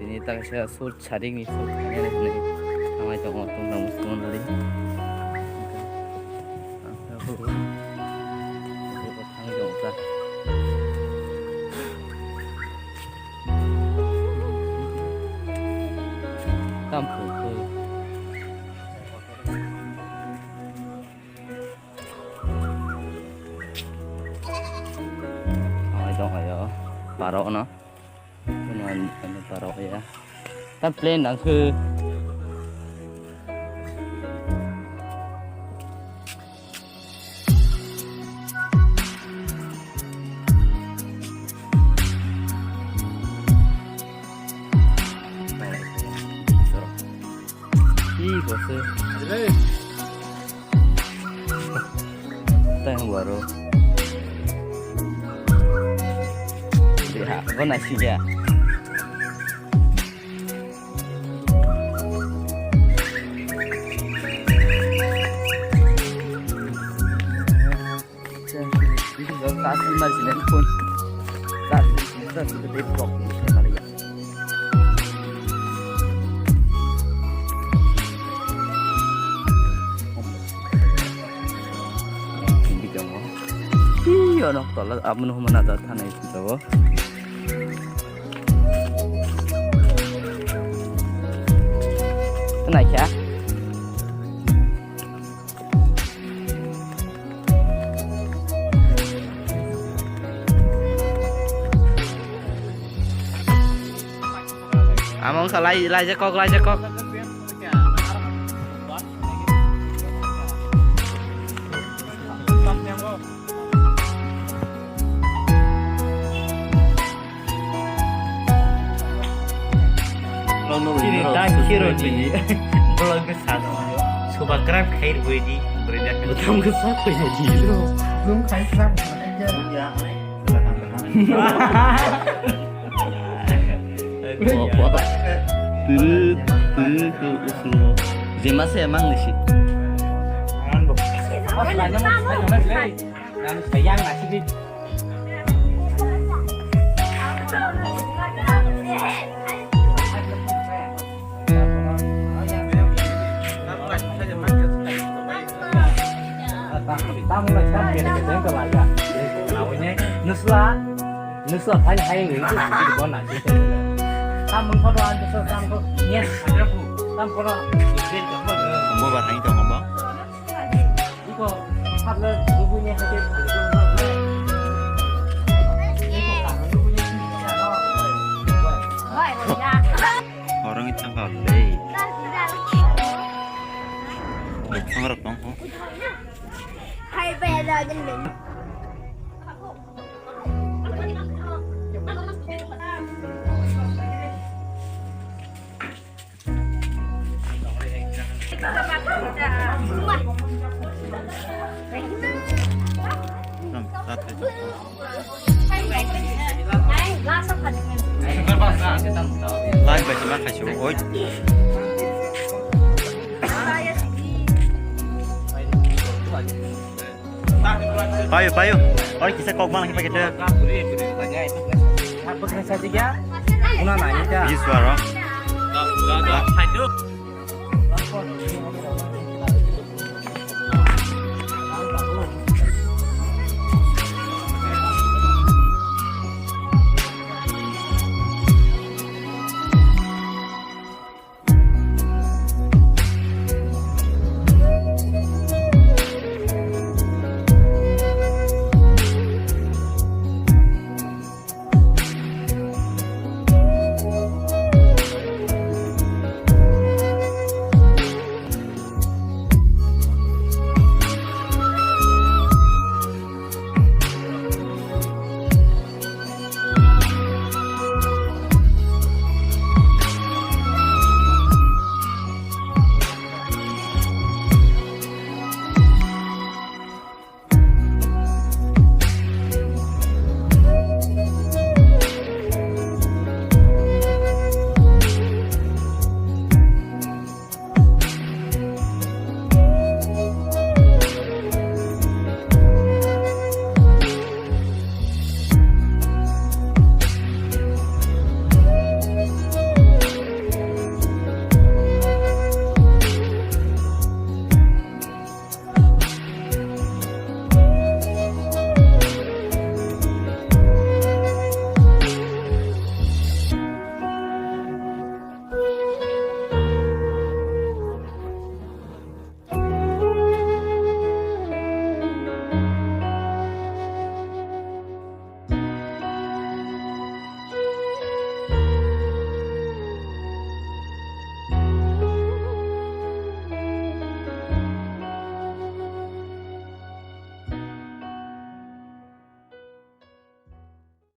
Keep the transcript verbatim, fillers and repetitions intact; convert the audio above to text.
Ini tak saya sur charing ni sur kanya ni sini. Thangai tongo tong tong sumon tadi. Thangai tongo ta. Tam pu pu. Thangai tongo yo. Parok no. Ano, ano parok ya. Tam plane nang khe. Ih, boss. Tang baru. Dia, kau nasi ya. Kasi masih nelpon. Kasi, kasi kita blok ni siapa lagi? Hindi ka mo. Iyo, nok tola, abon humana da thana ito. Kenai kya? Among sa lai, lai je kok, lai je kok. Chini time hero ni vlog ni sat. Subscribe khair bui di. Bwtam khe sak koi di. Bwtam khe sak koi di. Tiri, tiri, tiri, tiri. Jema se mang ni si. Yang nasi di. Nusla, nusla thani hai ngi tu sidi bona si. Tam mun photo an tu sam ko nien. Tam photo. Mo ba hai to mo ba. Iko, habla, lubunya hake. Orang itu tangkal lei. Tangkal tong ho. Hai, bayar dah, jangan. Live bai tongma khaisio, oi. Payo, payo. Oi, kisa kok mang hipai kete. Bwswaro.